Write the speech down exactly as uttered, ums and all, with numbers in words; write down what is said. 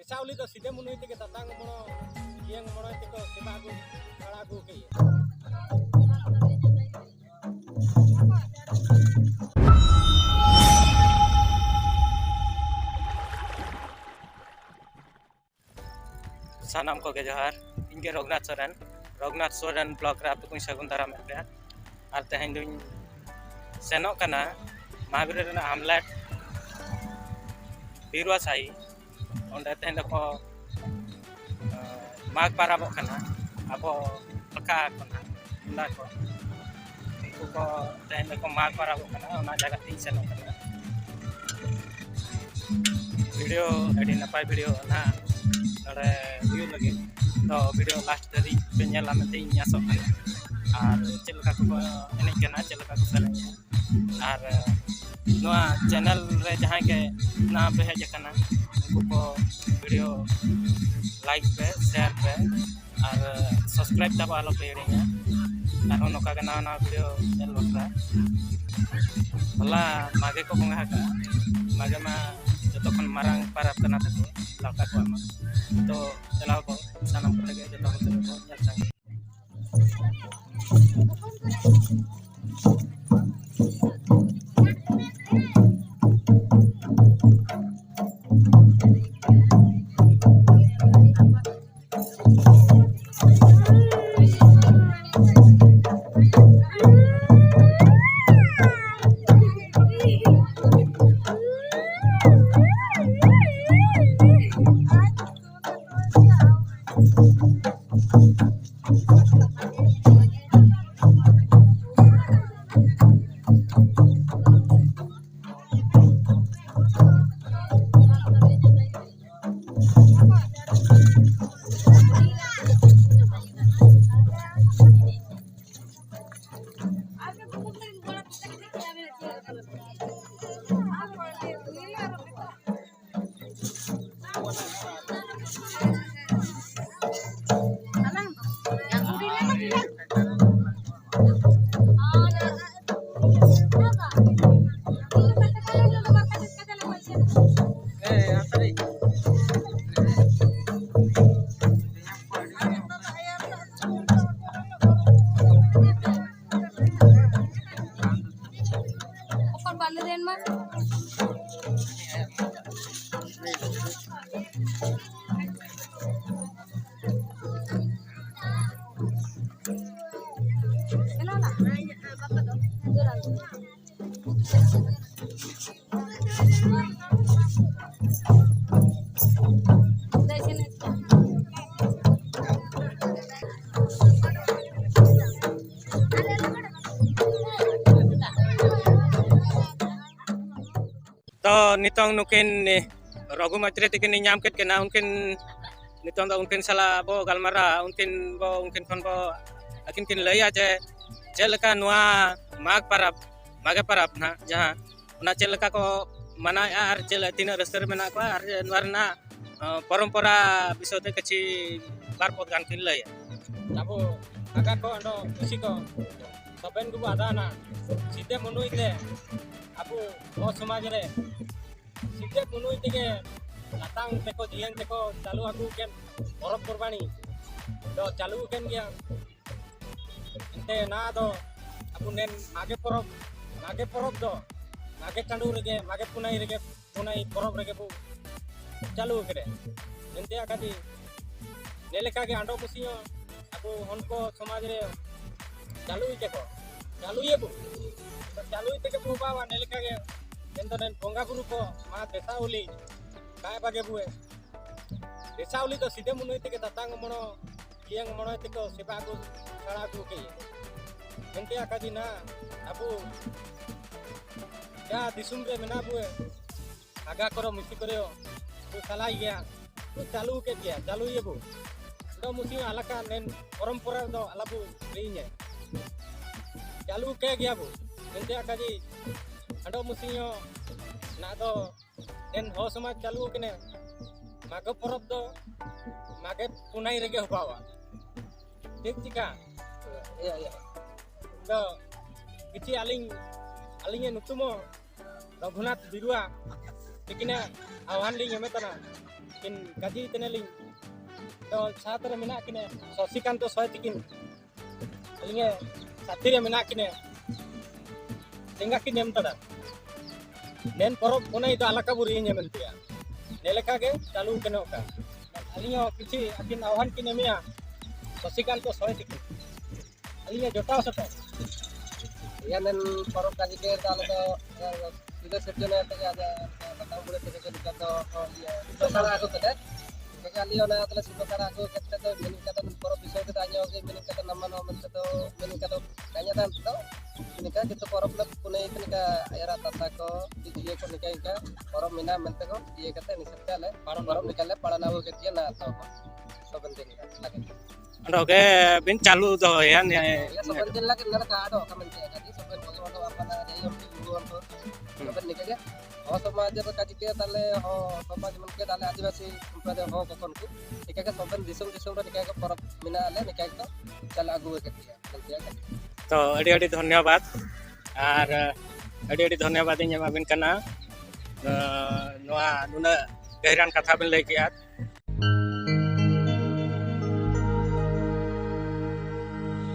ᱪᱟᱣᱞᱮ ᱫᱚ ᱥᱤᱫᱟᱹ ᱢᱩᱱᱩᱭ ᱛᱮᱜᱮ ᱫᱟᱛᱟᱝ ᱢᱚᱬᱚ, ᱤᱭᱟᱹᱝ ᱢᱚᱬᱚ ᱛᱮᱠᱚ ᱥᱮᱵᱟ ᱟᱹᱜᱩ, ᱵᱟᱲᱟ ᱟᱹᱜᱩ ᱠᱮᱫ᱾ ᱥᱟᱱᱟᱢ ᱠᱚᱜᱮ ᱡᱚᱦᱟᱨ᱾ ᱤᱧ ᱜᱮ ᱨᱚᱜᱷᱩᱱᱟᱛᱷ ᱥᱚᱨᱮᱱ, ᱨᱚᱜᱷᱩᱱᱟᱛᱷ ᱥᱚᱨᱮᱱ ᱵᱞᱚᱜ ᱨᱮ ᱟᱯᱮ ᱠᱚᱧ ᱥᱟᱹᱜᱩᱱ ᱫᱟᱨᱟᱢᱮᱫ ᱯᱮᱭᱟ᱾ ᱟᱨ ᱛᱮᱦᱮᱧ ᱫᱚᱧ ᱥᱮᱱᱚᱜ ᱠᱟᱱᱟ ᱢᱟᱦᱟᱵᱤᱨ ᱨᱮᱱᱟᱜ ᱦᱟᱢᱞᱮᱴ ᱵᱤᱨᱩᱣᱟ ᱥᱟᱹᱦᱤ᱾ ᱚᱸᱰᱮ ᱛᱮᱦᱮᱧ ᱫᱚᱠᱚ, ᱮᱸ, ᱢᱟᱜᱽ ᱯᱟᱨᱟᱵᱚᱜ ᱠᱟᱱᱟ ᱟᱵᱚ ᱯᱟᱠᱟ ᱠᱚ ᱱᱟᱜ, ᱢᱩᱱᱰᱟ ᱠᱚ᱾ ᱩᱱᱠᱩ ᱠᱚ ᱛᱮᱦᱮᱧ ᱫᱚᱠᱚ ᱢᱟᱜᱽ ᱯᱟᱨᱟᱵᱚᱜ ᱠᱟᱱᱟ, ᱚᱱᱟ ᱡᱟᱭᱜᱟ ᱛᱮᱧ ᱥᱮᱱᱚᱜ ᱠᱟᱱᱟ᱾ ᱵᱷᱤᱰᱤᱭᱳ, ᱟᱹᱰᱤ ᱱᱟᱯᱟᱭ ᱵᱷᱤᱰᱤᱭᱳ ᱱᱟᱦᱟᱜ ᱱᱚᱰᱮ ᱦᱩᱭᱩᱜ ᱞᱟᱹᱜᱤᱫ᱾ ᱛᱚ, ᱵᱷᱤᱰᱤᱭᱳ ᱞᱟᱥᱴ ᱫᱷᱟᱹᱨᱤᱡ ᱯᱮ ᱧᱮᱞᱟ ᱢᱮᱱᱛᱮ ᱤᱧ ᱟᱥᱚᱜ ᱠᱟᱱᱟ᱾ ᱟᱨ ᱪᱮᱫ ᱞᱮᱠᱟ ᱠᱚ ᱮᱱᱮᱡ ᱠᱟᱱᱟ, ᱪᱮᱫ ᱞᱮᱠᱟ ᱠᱚ ᱥᱮᱨᱮᱧᱟ᱾ ᱟᱨ ᱱᱚᱣᱟ ᱪᱮᱱᱮᱞ ᱨᱮ ᱡᱟᱦᱟᱸᱭ ᱜᱮ ᱱᱟᱣᱟ ᱯᱮ ᱦᱮᱡ ᱟᱠᱟᱱᱟ, ᱩᱱᱠᱩ ᱠᱚ ᱵᱷᱤᱰᱤᱭᱳ ᱞᱟᱭᱤᱠ ᱯᱮ, ᱥᱮᱭᱟᱨ ᱯᱮ, ᱟᱨ ᱥᱟᱵᱥᱠᱨᱟᱭᱤᱵ ᱛᱟᱵᱚ ᱟᱞᱚ ᱯᱮ ᱦᱤᱲᱤᱧᱟ᱾ ᱟᱨᱦᱚᱸ ᱱᱚᱝᱠᱟ ᱜᱮ ᱱᱟᱣᱟ ᱱᱟᱣᱟ ᱵᱷᱤᱰᱤᱭᱳ ᱧᱮᱞ ᱵᱟᱠᱷᱨᱟ᱾ ᱦᱚᱞᱟ ᱢᱟᱜᱮ ᱠᱚ ᱵᱚᱸᱜᱟ ᱟᱠᱟᱫᱼᱟ᱾ ᱢᱟᱜᱮ ᱢᱟ ᱡᱚᱛᱚ ᱠᱷᱚᱱ ᱢᱟᱨᱟᱝ ᱯᱟᱨᱟᱵᱽ ᱠᱟᱱᱟ ᱛᱟᱠᱚ ᱞᱟᱣᱠᱟ ᱠᱚᱣᱟᱜ ᱢᱟ᱾ ᱛᱚ ᱪᱟᱞᱟᱣ ᱠᱚ ᱥᱟᱱᱟᱢ ᱠᱚᱛᱮ ᱜᱮ ᱡᱚᱛᱚ ᱦᱚᱲ ᱛᱮᱜᱮ ᱵᱚᱱ ᱧᱮᱞ ᱥᱟᱸᱜᱮ᱾ ᱛᱚ ᱱᱤᱛᱚᱝ ᱱᱩᱠᱤᱱ ᱨᱚᱜᱷᱩ ᱢᱟᱪᱨᱮ ᱛᱟᱹᱠᱤᱱ ᱤᱧ ᱧᱟᱢ ᱠᱮᱫ ᱠᱤᱱᱟ᱾ ᱩᱱᱠᱤᱱ ᱱᱤᱛᱚᱝ ᱫᱚ ᱩᱱᱠᱤᱱ ᱥᱟᱞᱟᱜ ᱵᱚ ᱜᱟᱞᱢᱟᱨᱟᱣᱟ᱾ ᱩᱱᱠᱤᱱ ᱵᱚ, ᱩᱱᱠᱤᱱ ᱠᱷᱚᱱ ᱵᱚ, ᱟᱹᱠᱤᱱ ᱠᱤᱱ ᱞᱟᱹᱭᱟ ᱡᱮ ᱪᱮᱫ ᱞᱮᱠᱟ ᱱᱚᱣᱟ ᱢᱟᱜᱽ ᱯᱟᱨᱟᱵᱽ, ᱢᱟᱜᱮ ᱯᱟᱨᱟᱵᱽ ᱱᱟᱦᱟᱜ ᱡᱟᱦᱟᱸ, ᱚᱱᱟ ᱪᱮᱫ ᱞᱮᱠᱟ ᱠᱚ ᱢᱟᱱᱟᱣᱮᱫᱼᱟ ᱟᱨ ᱪᱮᱫ, ᱛᱤᱱᱟᱹᱜ ᱨᱟᱹᱥᱠᱟᱹ ᱨᱮ ᱢᱮᱱᱟᱜ ᱠᱚᱣᱟ ᱟᱨ ᱱᱚᱣᱟ ᱨᱮᱱᱟᱜ, ᱟᱸ, ᱯᱚᱨᱚᱢᱯᱚᱨᱟ ᱵᱤᱥᱚᱭ ᱛᱮ ᱠᱤᱪᱷᱤ ᱵᱟᱨ ᱯᱚᱫ ᱜᱟᱱ ᱠᱤᱱ ᱞᱟᱹᱭᱟ᱾ ᱟᱵᱚ ᱱᱟᱜᱟ ᱠᱚ ᱚᱸᱰᱮ ᱠᱩᱥᱤ ᱠᱚ ᱥᱚᱵᱮᱱ ᱜᱮᱵᱚ ᱟᱫᱟᱱᱟ᱾ ᱥᱤᱫᱮ ᱢᱩᱱᱩᱭ ᱛᱮ ᱟᱵᱚ ᱦᱚᱲ ᱥᱚᱢᱟᱡᱽ ᱨᱮ ᱥᱤᱫᱮ ᱢᱩᱱᱩᱭ ᱛᱮᱜᱮ ᱞᱟᱛᱟᱝ ᱛᱮᱠᱚ ᱡᱤᱭᱚᱱ ᱛᱮᱠᱚ ᱪᱟᱹᱞᱩ ᱟᱹᱜᱩ ᱠᱮᱫ ᱯᱚᱨᱚᱵᱽ ᱯᱚᱨᱵᱟᱱᱤ ᱫᱚ ᱪᱟᱹᱞᱩ ᱟᱠᱟᱱ ᱜᱮᱭᱟ᱾ ᱮᱱᱛᱮ ᱚᱱᱟ ᱫᱚ ᱟᱵᱚ ᱱᱮᱱ ᱢᱟᱜᱮ ᱯᱚᱨᱚᱵᱽ, ᱢᱟᱜᱮ ᱯᱚᱨᱚᱵᱽ ᱫᱚ ᱢᱟᱜᱮ ᱪᱟᱸᱫᱳ ᱨᱮᱜᱮ, ᱢᱟᱜᱮ ᱯᱩᱱᱟᱹᱭ ᱨᱮᱜᱮ, ᱯᱩᱱᱟᱹᱭ ᱯᱚᱨᱚᱵᱽ ᱨᱮᱜᱮ ᱵᱚ ᱪᱟᱹᱞᱩ ᱟᱠᱟᱫᱟ᱾ ᱮᱱᱛᱮ ᱟᱠᱟᱫᱤ ᱱᱮ ᱞᱮᱠᱟ ᱜᱮ ᱟᱸᱰᱚ ᱠᱩᱥᱤ ᱦᱚᱸ ᱟᱵᱚ ᱦᱚᱱ ᱠᱚ ᱥᱚᱢᱟᱡᱽ ᱨᱮ ᱪᱟᱹᱞᱩᱭ ᱛᱮᱠᱚ, ᱪᱟᱹᱞᱩᱭᱟᱵᱚ᱾ ᱛᱚ ᱪᱟᱹᱞᱩᱭ ᱛᱮᱜᱮ ᱵᱚ ᱵᱟᱵᱟ ᱱᱮ ᱞᱮᱠᱟ ᱜᱮ ᱢᱮᱱᱫᱚ ᱱᱮᱱ ᱵᱚᱸᱜᱟ ᱵᱩᱨᱩ ᱠᱚ ᱢᱟ ᱫᱮᱥᱟᱣᱞᱤ ᱠᱟᱭ ᱵᱟᱜᱮ ᱵᱩᱭ ᱫᱮᱥᱟᱣᱞᱤ ᱫᱚ ᱥᱤᱫᱮ ᱢᱩᱱᱩᱭ ᱛᱮᱜᱮ ᱫᱟᱛᱟᱝ ᱢᱚᱬᱚ, ᱤᱭᱟᱹᱝ ᱢᱚᱬᱚᱭ ᱛᱮᱠᱚ ᱥᱮᱵᱟ ᱟᱹᱜᱩ ᱥᱮᱬᱟ ᱟᱹᱜᱩ ᱠᱮᱫ᱾ ᱮᱱᱛᱮ ᱟᱠᱟᱫᱤᱱᱟ ᱟᱵᱚ ᱡᱟ ᱫᱤᱥᱚᱢ ᱨᱮ ᱢᱮᱱᱟᱜ ᱵᱚ ᱟᱜᱟ ᱠᱚᱨᱮ ᱢᱩᱥᱤ ᱠᱚᱨᱮ ᱠᱚ ᱥᱟᱞᱟᱭ ᱜᱮᱭᱟ, ᱠᱚ ᱪᱟᱹᱞᱩ ᱠᱮᱫ ᱜᱮᱭᱟ, ᱪᱟᱹᱞᱩᱭᱟᱵᱚ᱾ ᱟᱫᱚ ᱢᱩᱥᱤ ᱟᱞᱟᱠᱟ ᱱᱮᱱ ᱯᱚᱨᱚᱢᱯᱚᱨᱟ ᱫᱚ ᱟᱞᱟᱵᱚ ᱦᱤᱲᱤᱧᱟ, ᱪᱟᱹᱞᱩ ᱠᱮᱫ ᱜᱮᱭᱟᱵᱚ᱾ ᱮᱱᱛᱮ ᱟᱠᱟᱫᱤ ᱟᱫᱚ ᱢᱩᱥᱤ ᱦᱚᱸ ᱱᱟ ᱫᱚ ᱮᱱ ᱦᱚᱸ ᱥᱚᱢᱟᱡᱽ ᱪᱟᱹᱞᱩ ᱟᱠᱟᱱᱟ᱾ ᱢᱟᱜᱽ ᱯᱚᱨᱚᱵᱽ ᱫᱚ ᱢᱟᱜᱽ ᱯᱩᱱᱟᱹᱭ ᱨᱮᱜᱮ ᱦᱩᱭᱩᱜᱼᱟ᱾ ᱴᱷᱤᱠ ᱪᱤᱠᱟ? ᱤᱭᱟᱹ, ᱤᱭᱟᱹ᱾ ᱫᱚ ᱠᱤᱪᱷᱤ ᱟᱹᱞᱤᱧ, ᱟᱹᱞᱤᱧᱟᱜ ᱧᱩᱛᱩᱢ ᱦᱚᱸ ᱨᱚᱜᱷᱩᱱᱟᱛᱷ ᱵᱤᱨᱩᱣᱟ ᱛᱤᱠᱤᱱᱟᱜ ᱟᱦᱣᱟᱱ ᱞᱤᱧ ᱮᱢᱮᱫ ᱠᱟᱱᱟ᱾ ᱠᱤᱱ ᱠᱟᱡᱤ ᱛᱮᱱᱟᱞᱤᱧ᱾ ᱫᱚ ᱥᱟᱛ ᱨᱮ ᱢᱮᱱᱟᱜ ᱠᱤᱱᱟ ᱥᱚᱥᱤᱠᱟᱱᱛᱚ ᱥᱚᱭ ᱛᱤᱠᱤᱱ᱾ ᱟᱹᱞᱤᱧᱟᱜ ᱥᱟᱛᱷᱤ ᱨᱮ ᱢᱮᱱᱟᱜ ᱠᱤᱱᱟᱹ, ᱞᱮᱸᱜᱟ ᱠᱤᱱ ᱮᱢ ᱠᱟᱫᱟ᱾ ᱱᱮᱱ ᱯᱚᱨᱚᱵᱽ ᱚᱱᱮ ᱫᱚ ᱟᱞᱟᱠᱟ ᱵᱩᱨᱤ ᱧᱮᱢᱮᱱ ᱛᱮᱭᱟ᱾ ᱱᱮ ᱞᱮᱠᱟ ᱜᱮ ᱪᱟᱹᱞᱩ ᱠᱟᱱᱟ ᱚᱠᱟ᱾ ᱟᱹᱞᱤᱧ ᱦᱚᱸ ᱠᱤᱪᱷᱤ ᱟᱹᱠᱤᱱ ᱟᱦᱣᱟᱱ ᱠᱤᱱ ᱮᱢᱮᱭᱟ, ᱥᱚᱥᱤᱠᱟᱱᱛ ᱥᱚᱭ ᱛᱤᱠᱤᱱ᱾ ᱟᱹᱞᱤᱧᱟᱜ ᱡᱚᱴᱟᱣ ᱥᱟᱛᱮ᱾ ᱤᱭᱟᱹ ᱱᱮᱱ ᱯᱚᱨᱚᱵᱽ ᱠᱟᱡᱮ ᱜᱮ ᱛᱟᱦᱞᱮ ᱫᱚ, ᱤᱭᱟᱹ, ᱥᱤᱫᱟᱹ ᱥᱤᱨᱡᱚᱱ ᱟᱛᱮ ᱜᱮ ᱟᱫᱚ ᱥᱟᱱᱛᱟᱲ ᱵᱚᱞᱮ ᱛᱮᱜᱮ ᱱᱮᱛᱟᱨ ᱫᱚ, ᱤᱭᱟᱹ, ᱫᱚᱥᱟᱨ ᱟᱹᱜᱩ ᱠᱟᱛᱮ᱾ ᱟᱞᱮ ᱚᱱᱟ ᱟᱫᱚᱞᱮ ᱥᱩᱨ ᱠᱟᱛᱮ ᱟᱲᱟᱜ ᱟᱹᱜᱩ ᱠᱮᱫ ᱛᱮ ᱫᱚ ᱢᱮᱱ ᱠᱟᱫᱟ ᱯᱚᱨᱚᱵᱽ ᱵᱤᱥᱚᱭ ᱛᱮᱫᱚ ᱟᱡ ᱜᱮ ᱢᱮᱱ ᱠᱟᱫᱟ ᱱᱟᱢᱟ ᱱᱚᱣᱟ ᱢᱮᱱᱛᱮ ᱫᱚ ᱢᱮᱱ ᱠᱟᱫᱟ ᱠᱟᱹᱧᱟ ᱫᱟᱢ ᱛᱮᱫᱚ ᱱᱤᱝᱠᱟ ᱜᱮᱛᱚ ᱯᱚᱨᱚᱵᱽ ᱞᱮ ᱯᱩᱱᱟᱹᱭ ᱛᱮ ᱱᱤᱝᱠᱟ ᱮᱨᱟ ᱛᱟᱛᱟ ᱠᱚ ᱤᱭᱟᱹ ᱠᱚ ᱱᱤᱝᱠᱟ ᱱᱤᱝᱠᱟ ᱯᱚᱨᱚᱵᱽ ᱢᱮᱱᱟᱜᱼᱟ ᱢᱮᱱᱛᱮ ᱠᱚ ᱤᱭᱟᱹ ᱠᱟᱛᱮ ᱱᱤᱥᱟᱹᱵ ᱛᱮ ᱟᱞᱮ ᱯᱟᱨᱚᱢ ᱯᱚᱨᱚᱵᱽ ᱱᱤᱝᱠᱟ ᱞᱮ ᱯᱟᱞᱚᱱ ᱟᱹᱜᱩ ᱠᱮᱫ ᱜᱮᱭᱟ ᱱᱟ ᱛᱚ ᱥᱚᱵᱮᱱ ᱫᱤᱱ ᱞᱮᱠᱟ᱾ ᱚᱸᱰᱮ ᱜᱮ ᱵᱤᱱ ᱪᱟᱹᱞᱩ ᱫᱚᱦᱚᱭᱟ ᱱᱤᱭᱟᱹ? ᱤᱭᱟᱹ ᱥᱚᱵᱮᱱ ᱫᱤᱱ ᱞᱟᱹᱜᱤᱫ ᱱᱚᱰᱮ ᱠᱟ ᱟᱫᱚ ᱚᱠᱟ ᱢᱮᱱᱛᱮ ᱟᱹᱰᱤ ᱥᱚᱵᱮᱱ ᱵᱚᱞᱚ ᱵᱚᱞᱚ ᱟᱯᱟᱱᱟ ᱡᱟᱭ ᱦᱳᱠ ᱜᱩᱨᱩ ᱦᱚᱲ ᱠᱚ ᱥᱚᱵᱮᱱ ᱱᱤᱝᱠᱟ ᱜᱮ ᱦᱚᱸ ᱥᱚᱢᱟᱡᱽ ᱨᱮ ᱠᱟᱡᱮ ᱜᱮ ᱛᱟᱦᱞᱮ ᱦᱚᱸ ᱥᱚᱢᱟᱡᱽ ᱢᱮᱱᱠᱮ ᱛᱟᱦᱞᱮ ᱟᱹᱫᱤᱵᱟᱹᱥᱤ ᱩᱱᱠᱩ ᱫᱚ ᱦᱚᱸ ᱠᱚᱠᱷᱚᱱ ᱠᱚ ᱱᱤᱝᱠᱟ ᱜᱮ ᱥᱚᱵᱮᱱ ᱫᱤᱥᱚᱢ ᱫᱤᱥᱚᱢ ᱨᱮ ᱱᱤᱝᱠᱟ ᱜᱮ ᱯᱚᱨᱚᱵᱽ ᱢᱮᱱᱟᱜᱼᱟ ᱟᱞᱮ ᱱᱤᱝᱠᱟ ᱜᱮ ᱪᱟᱞᱟᱜ ᱟᱹᱜᱩ ᱟᱠᱟᱫ ᱜᱮᱭᱟ᱾ ᱛᱚ ᱟᱹᱰᱤ ᱟᱹᱰᱤ ᱫᱷᱚᱱᱭᱚᱵᱟᱫ ᱟᱨ ᱟᱹᱰᱤ ᱟᱹᱰᱤ ᱫᱷᱚᱱᱭᱚᱵᱟᱫ ᱤᱧ ᱮᱢᱟᱵᱤᱱ ᱠᱟᱱᱟ᱾ ᱱᱚᱣᱟ ᱱᱩᱱᱟᱹᱜ ᱜᱟᱹᱦᱤᱨᱟᱱ ᱠᱟᱛᱷᱟ ᱵᱤᱱ ᱞᱟᱹᱭ ᱠᱮᱜᱼᱟ᱾